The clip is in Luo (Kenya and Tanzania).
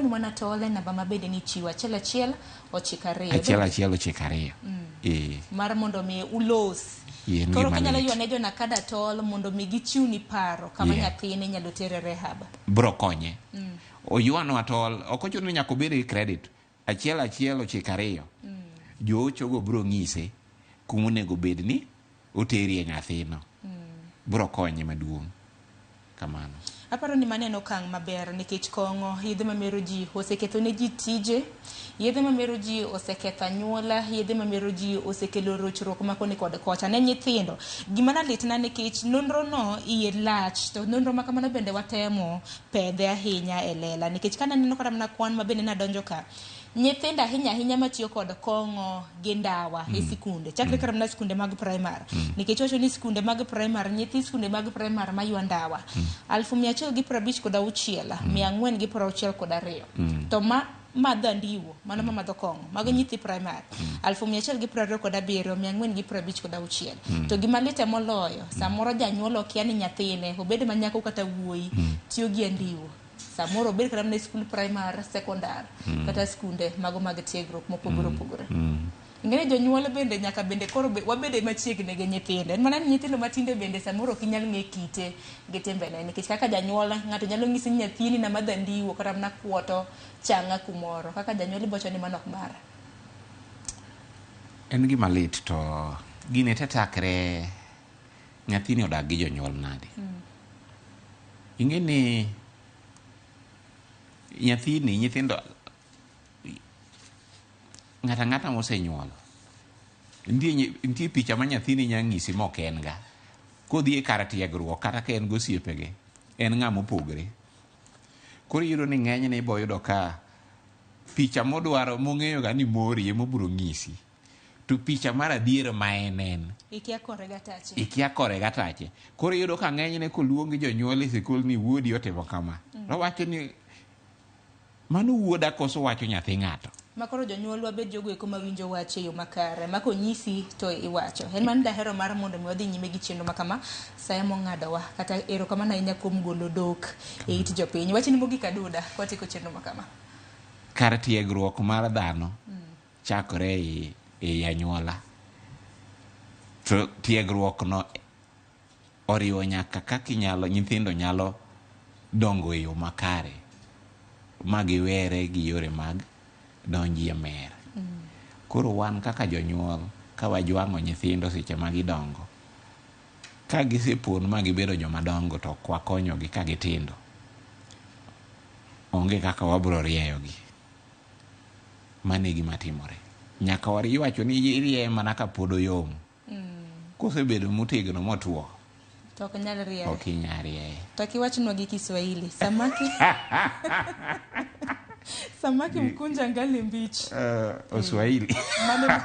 Gigonwa mana tol e namba ma bende nichiwo 1 1 9 2. 1 1 9 2. Ee. Mar mondo mi ulos. En Koro gima kinyalo lit. ywane jo NACADA tol mondo mi gichiwni paro kama nyathini inyalo tere rehab. Bro konye. Oywanwa tol, ok ochuno ni nyaka obed gi credit. 1 1 9 2. Joochogo bro ng'ise kuma onego bed ni oterie nyathino. Bro konye maduong'. Kamano. Aparo ni mano en okang' maber nikech kong'o, yedhe mamero ji oseketho ne ji tije, yedhe mamero ji oseketho anyuola, yedhe mamero ji osekelo rochruok ma koni kod kocha ne nyithindo. Gima nalitna nikech nonro no iye lach to nonro ma kamano bende watemo pedhe ahinya e lela nikech ka naneno kata mana kwan ma bende nadonjo ka nyithindo ahinya ahinya matiyo kod kong'o gi ndawa e sikunde chakre kata mana sikunde mag primar nikech wacho ni sikunde mag primar nyithi sikunde mag primar maywa ndawa 156,462 to ma madho andiwo mano ma madho kong'o mago nyithi primar 127,456 to gima lite moloyo samoro janyuol okia ni nyathine obed ma nyako kata wuoyi tiyo gi andiwo samoro obed kata mana e skul primar secondar kata skunde mago mag tiegruok mopogore opogore. Ing'eni jonyuol bende nyaka bende koro wabede machiegni gi nyithindo. En mana ni nyithindo matinde bende samoro ok inyal ng'e kite gi timbene nikech kaka janyuol ng'ato nyalo nyisi ni nyathini na madho andiwo kata mana kuoto chang'a kumoro. Kaka janyuol ibowacho ni mano ok mara. En gima lit to gini te takre nyathini odak gi jonyuol nade. Ing'e ni nyathini nyithindo ng'ato ang'ata mosenyuolo nitie picha ma nyathini nya ng'isi mok en ga kodhi e kar tiegruok kata ka en gosiepege en ng'ama opogre. Koro iyudo ni ng'enyne ibo yudo ka picha modwaro mong'eyo ga ni mori ema obiro ng'isi to picha mar adier ma en en Ikia kore gatache. Ikia kore gatache. Koro iyudo ka ng'enyne koluongi jonyuol e sikul ni wuodi otimo kama owacho ni mano wuoda koso wacho nyathi ng'ato. Ma koro jonyuol wabed jogo eko mawinjo wach e yo makare ma konyisi to iwacho. En mano dahero mar mondo mi wadhi nyime gi chenro ma kama saya mong'adowa kata erokamano ahinya kuom golo dhok e it jopiny. Wachni mogik Aduda kwatieko chenro ma kama. Kar tiegruok mar dhano chakore ei anyuola to tiegruok no oriwo nyaka kaka inyalo nyithindo nyalo dongo e yo makare ma giwere gi yore mag donjie mer. Koro wan kaka jonyuol ka wajwang'o nyithindo seche ma gidongo ka gisepon ma gibedo joma dongo to ok wakonyogi ka gitindo onge kaka wabro rieyogi. Mano e gima timore. Nyaka iwacho ni irieye mana ka pod oyom. Kosebedo motegno motuo To ok nyal riere. Ok inyal rieye. To kiwachnwa gi Kiswahili, samaki samaki mkunje angali mbichi. Oswahili. Mano.